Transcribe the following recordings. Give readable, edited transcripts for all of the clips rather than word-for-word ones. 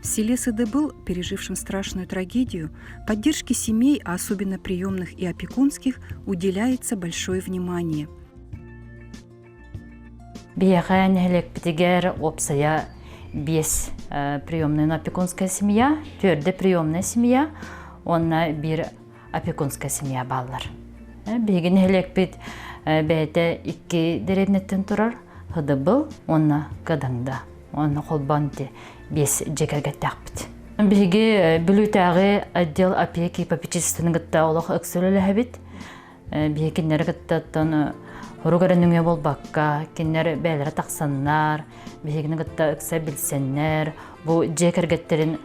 В селе Сыдыбыл, пережившем страшную трагедию, поддержке семей, а особенно приемных и опекунских, уделяется большое внимание. Биһиэхэ нэһилиэкпитигэр уопсайа биэс приемная опекунская семья, түөрдэ приемная семья уонна биир опекунская семья бааллар. Биһиги нэһилиэкпит бэйэтэ икки дэриэбинэттэн турар ХДБ уонна Кыдаңда. Уонна холбоон ити биэс дьиэ кэргэттээхпит. Биһиги Бүлүүтээҕи отдел опеки и попечительствоны кытта олох ыкса үлэлэһэбит. Биһиги кинилэри кытта оттон хорук эрэ нөҥүө буолбакка, кинилэр бэйэлэрэ тахсаннар, биһигини кытта ыкса билсэннэр, бу дьиэ кэргэттэрин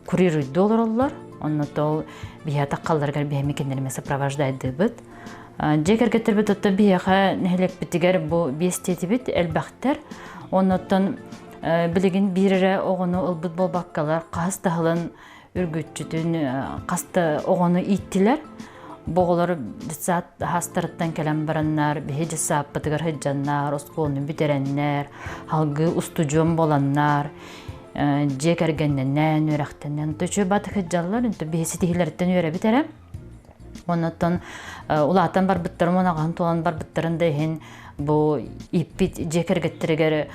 курируйдуу олороллор. Онно ол биһиэхэ таххалларыгар биһиэми кинилэри сопровождайдыыбыт. Дьиэ кэргэттэрбит оттон биһиэхэ нэһилиэкпитигэр бу биэс диэтибит элбэхтэр. Оннуттан билигин биир эрэ оҕону ылбыт буолбаккалар хаһыс таһылын үргүччүтүн хас да оҕону ииттилэр. Бу оҕолор детсад хаастарыттан кэлэн бараннар, биһи детсадпытыгар сылдьаннар, оскуоланы бүтэрэннэр, халгыы устудьуон буоланнар, дьиэ кэргэннэнэн, үөрэхтэнэн, төчү бат сылдьаллар, биһи ситиһиилэриттэн үөрэбит эрэ. Оннуттан улаатан барбыттарын уонна аҕаһын туолан барбыттарын да иһин бу ииппит дьиэ кэргэттэригэр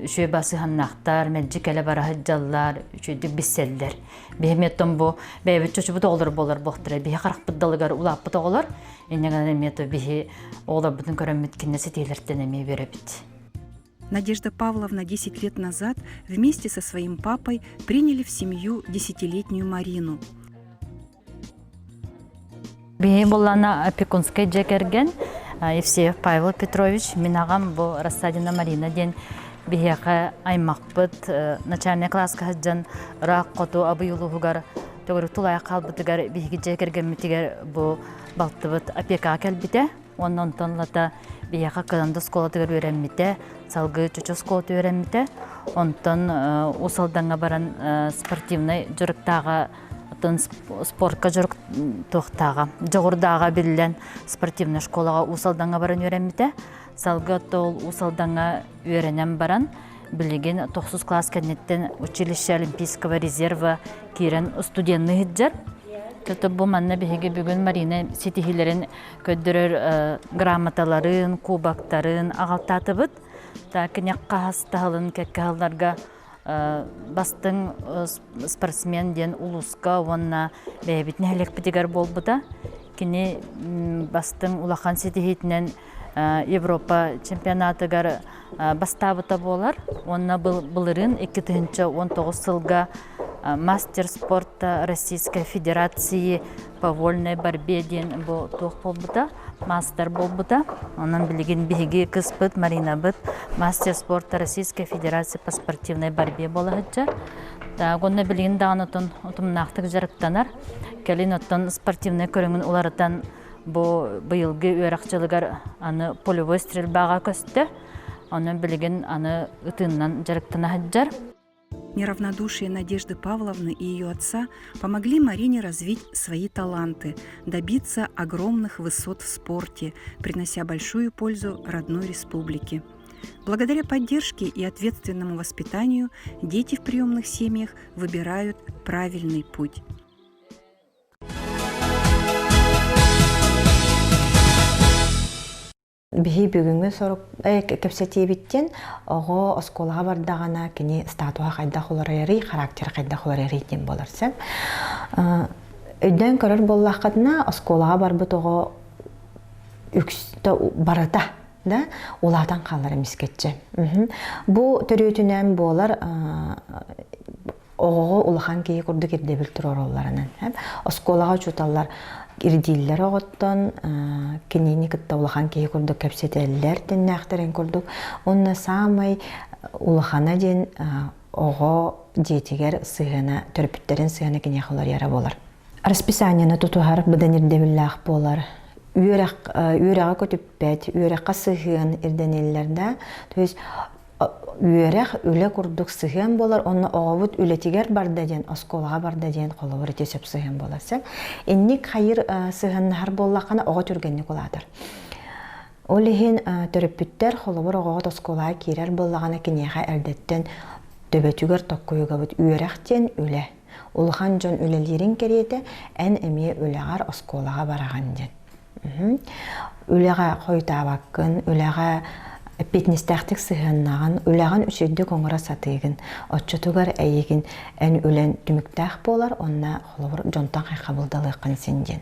үчүгэй басыһаннаахтар, мэлдьи кэлэ бара сылдьаллар, үчүгэйдик билсэллэр. Биһи оттон бу бэйэбит чочубут оҕолор буолар буолтара, биһи харахпыт далыгар улааппыт оҕолор, инньэ гынан эмиэ то биһи оҕолорбутун көрөммүт кинилэр ситиһиилэртэн эмиэ үөрэбит. Надежда Павловна 10 лет назад вместе со своим папой приняли в семью десятилетнюю Марину. Биһи буллана опекунскай дьиэ кэргэн Евсеев Павел Петрович, мин аҕам бу Рассадина Марина диэн биһиэхэ аймахпыт начальнай кылааска сылдьан ыраах хоту Абый улууһугар төгүрүк тулаайах хаалбытыгар биһиги дьиэ кэргэммитигэр бу балтыбыт опекаҕа кэлбитэ. Уонна онтон ылата биһиэхэ Кыранды оскуолатыгар үөрэммитэ, салгыы Чочу оскуолата үөрэммитэ. Онтон Уус Алдаҥҥа баран спортивнай дьарыктааҕа оттон спортка дьарык туохтааҕа, дьоҕурдааҕа биллэн спортивнай школаҕа Уус Алдаҥҥа баран үөрэммитэ. Салгыы оттон ол Уус Алдаҥҥа үөрэнэн баран билигин тохсус класс кэнниттэн училище Олимпийского резерва киирэн студенныы сылдьар. Тото бу манна биһиги бүгүн Марина ситиһиилэрин көрдөрөр грамоталарын, кубоктарын аҕалтаатыбыт. Та кини хаһыс таһылын кэккэ сылларга бастыҥ спортсмен диэн улууска уонна бэйэбит нэһилиэкпитигэр буолбута. Кини бастыҥ улахан ситиһиитинэн Европа чемпионатыгар бастаабыта буолар. Уонна былырыын 2019 сылга мастер спорта Российской Федерации по вольной борьбе диэн бу туох буолбута, мастер буолбута. Онон билигин биһиги кыспыт Маринабыт мастер спорта Российской Федерации по спортивной борьбе буола сылдьар. Так, онно билигин даҕаны отон утумнаахтык дьарыктанар. Кэлин оттон спортивнай көрүҥүн уларытан бу быйылгы үөрэх дьылыгар аны полевой стрельбаҕа көстө. Онон билигин аны ытыыннан дьарыктана сылдьар. Неравнодушие Надежды Павловны и ее отца помогли Марине развить свои таланты, добиться огромных высот в спорте, принося большую пользу родной республике. Благодаря поддержке и ответственному воспитанию дети в приемных семьях выбирают правильный путь. Биһи бүгүҥҥү сорук кэпсэтиибиттэн оҕо оскуолаҕа бардаҕына кини статуһа хайдах уларыйарый, характера хайдах уларыйарый диэн буолар сөп. Өйдөөн көрөр буоллаххытына, оскуолаҕа барбыт оҕо үкстэ барыта да улаатан хаалар эмискэччи. Бу төрүөтүнэн буолар оҕоҕо улахан киһи курдук ирдэбил туруоралларынан. Оскуолаҕа учууталлар ирдииллэр оҕоттон, кинини кытта улахан киһи курдук кэпсэтэллэр тэннээхтэрин курдук. Уонна саамай улахана диэн оҕо дьиэтигэр сыһыана, төрөппүттэрин сыһыана киниэхэ уларыйара буолар. Расписаниены тутуһар быдан ирдэбиллээх буолар. Үөрэх, үөрэҕи көтүппэт, үөрэххэ сыһыан ирдэниллэр да. То есть үөрэх үлэ курдук сыһыан буолар онно оҕобут үлэтигэр барда диэн оскуолаҕа барда диэн холобур ити сөп сыһыан буолар сөп инник хайыр сыһыаннаһар буоллаххына оҕо түргэнник улаатар ол иһин төрөппүттэр холобур оҕоҕут оскуолаҕа киирэр буоллаҕына киниэхэ эрдэттэн. Төбөтүгэр токкуйугабыт үөрэх диэн үлэ. Улахан дьон үлэлиирин кэриэтэ эн эмиэ үлэҕэр оскуолаҕа бараҕын диэн. Үлэҕэ хойутаабаккын, үлэҕэ эппиэтинэстээхтик сыһыаннаҕын, үлэҕин үчүгэйдик оҥоро сатыыгын. Оччотугар эйигин эн үлэн түмүктээх буолар уонна холобур дьонтон хайҕабылдалыаххын син диэн.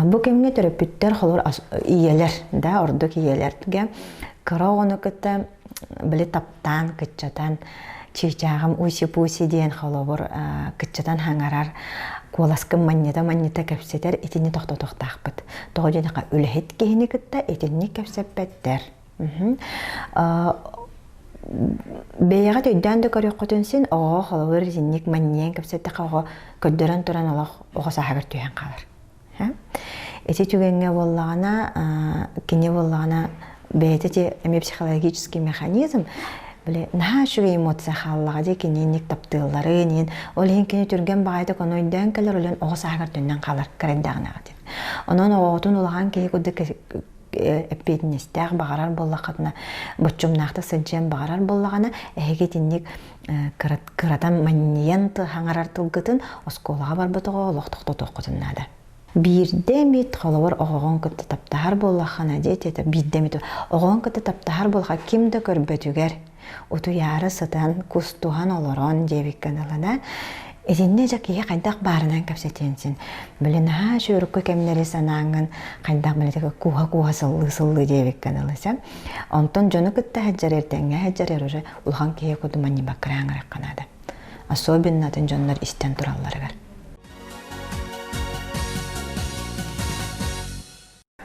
Бу кэмҥэ төрөппүттэр холобур ийэлэр да ордук ийэлэргэ кыра оҕону кытта били таптаан кыччатан чыычааҕым уси-пуси диэн холобур кыччатан хаҥарар куоласкын манньыта-манньыта кэпсэтэр итини тохтотуохтаахпыт. Тоҕо диэтэххэ үлэһит киһини кытта итинник кэпсэппэттэр. Бэйэҕит өйдөөн да көрүөххүтүн син оҕоҕо холобур итинник манньыйан кэпсэттэххэ оҕо көрдөрөн туран олох оҕо сааһыгар түһэн хаалар. Ити түгэҥҥэ буоллаҕына, кини буоллаҕына бэйэтэ ити эмиэ психологический механизм, били наһаа үчүгэй эмоция хааллаҕа дии кининик таптыылларын иһин ол иһин кини түргэн баҕайытык ону өйдөөн кэлэр өлөн оҕо сааһыгар төннөн хаалар кырайдаҕына Онон оҕоҕутун улахан киһи курдук эппиэтинэстээх баҕарар буоллаххытына, боччумнаахтык сылдьыан баҕарар буоллаҕына, эһиги итинник кыратан манньыйан хаҥарар тылгытын оскуолаҕа барбыт оҕо олох тохтотуоххутун наада. Биирдэ эмит холобур оҕоҕун кытта таптаһар буоллаххына диэти биирдэ эмит оҕоҕун кытта таптаһар буоллахха ким да көрбөтүгэр утуйаары сытан кустуһан олорон диэбиккэ дылы итиннэ дьэ киһи хайдах баарынан кэпсэтиэн син били наһаа үчүгэй кэмнэри санааҥҥын хайдах били кууһа-кууһа сыллыы-сыллыы диэбиккэ дылы сэ онтон дьону кытта сылдьар эрдэҥҥэ сылдьар уже улахан киһи курдук манньыбаккыраан наада особенно атын дьоннор истэн туралларыгар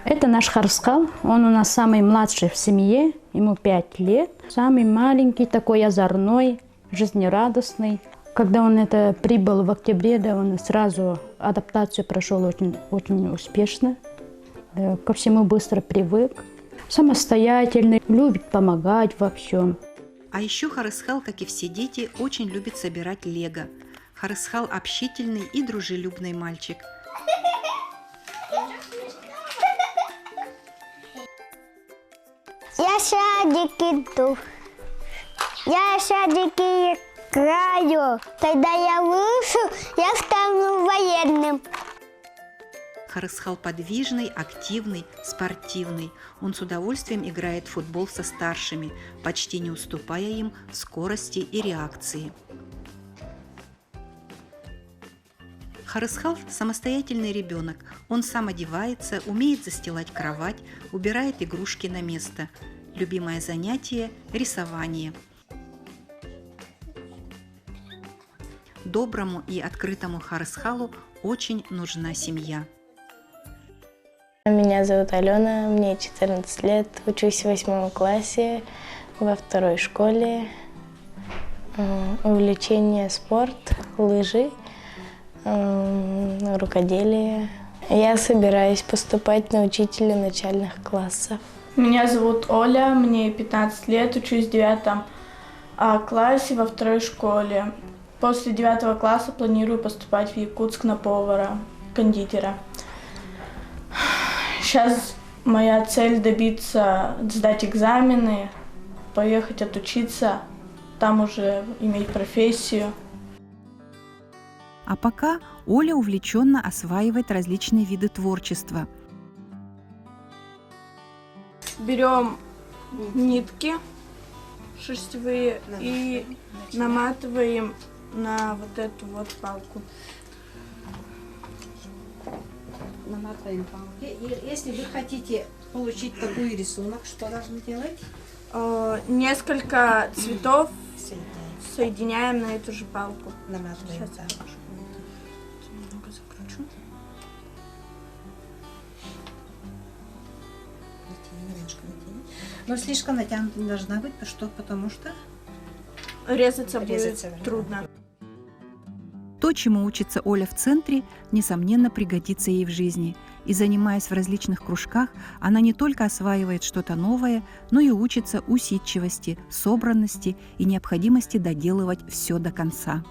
Это наш Харысхал. Он у нас самый младший в семье, ему 5 лет. Самый маленький, такой озорной, жизнерадостный. Когда он это прибыл в октябре, да, он сразу адаптацию прошел очень, очень успешно. Да, ко всему быстро привык. Самостоятельный, любит помогать во всем. А еще Харысхал, как и все дети, очень любит собирать лего. Харысхал общительный и дружелюбный мальчик. Я садик иду. Я садики играю. Когда я вырасту, я стану военным. Харысхал подвижный, активный, спортивный. Он с удовольствием играет в футбол со старшими, почти не уступая им в скорости и реакции. Харысхал – самостоятельный ребенок. Он сам одевается, умеет застилать кровать, убирает игрушки на место. Любимое занятие – рисование. Доброму и открытому Харысхалу очень нужна семья. Меня зовут Алена, мне 14 лет, учусь в восьмом классе во второй школе. Увлечение спорт, лыжи, рукоделие. Я собираюсь поступать на учителя начальных классов. Меня зовут Оля, мне 15 лет, учусь в девятом классе во второй школе. После девятого класса планирую поступать в Якутск на повара, кондитера. Сейчас моя цель добиться, сдать экзамены, поехать отучиться, там уже иметь профессию. А пока Оля увлеченно осваивает различные виды творчества. Берем нитки шерстевые и наматываем на вот эту вот палку. Наматываем палки. И если вы хотите получить такой рисунок, что должны делать? Несколько цветов соединяем на эту же палку. Наматываем. Сейчас я немного закручу. Натяни, немножко натяни. Но слишком натянута не должна быть, что, потому что резаться, резаться будет трудно. То, чему учится Оля в центре, несомненно, пригодится ей в жизни. И занимаясь в различных кружках, она не только осваивает что-то новое, но и учится усидчивости, собранности и необходимости доделывать все до конца.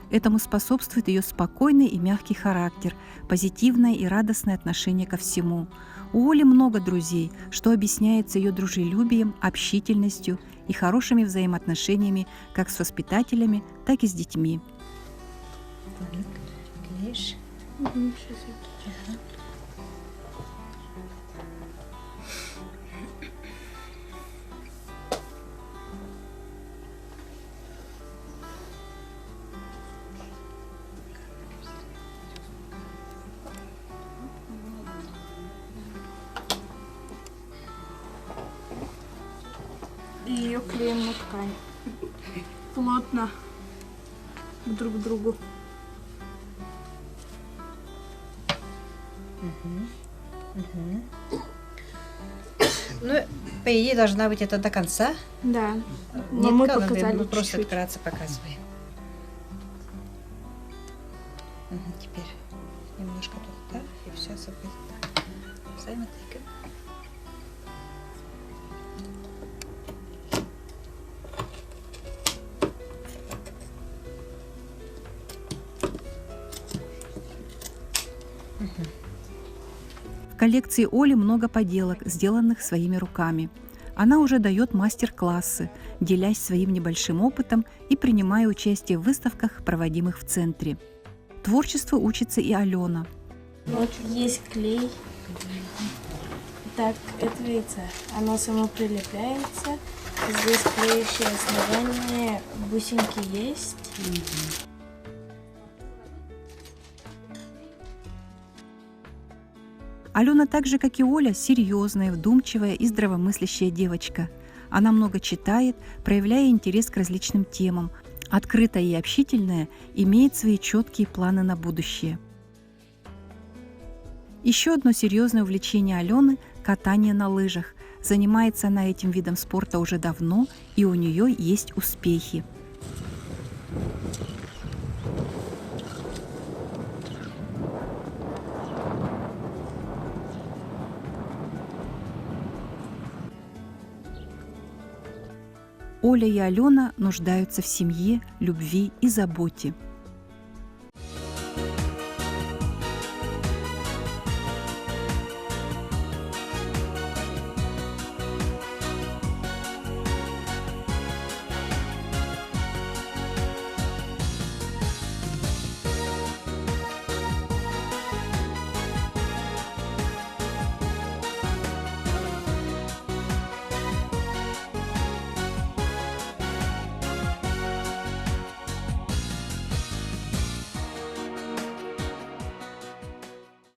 Этому способствует ее спокойный и мягкий характер, позитивное и радостное отношение ко всему. У Оли много друзей, что объясняется ее дружелюбием, общительностью и хорошими взаимоотношениями как с воспитателями, так и с детьми. И ее клеим на ткань. Плотно друг к другу. Ну, по идее, должна быть это до конца. Да. Но Нет, мы мы показали просто чуть-чуть. вкратце показываем. Мгм, Теперь немножко тут так, и все так. Взаимодействие. В коллекции Оли много поделок, сделанных своими руками. Она уже дает мастер-классы, делясь своим небольшим опытом и принимая участие в выставках, проводимых в центре. Творчеству учится и Алена. Вот есть клей. Так, это яйцо. Оно само прилепляется. Здесь клеющее основание, бусинки есть. Алена так же, как и Оля, серьезная, вдумчивая и здравомыслящая девочка. Она много читает, проявляя интерес к различным темам. Открытая и общительная, имеет свои четкие планы на будущее. Еще одно серьезное увлечение Алены – катание на лыжах. Занимается она этим видом спорта уже давно, и у нее есть успехи. Оля и Алена нуждаются в семье, любви и заботе.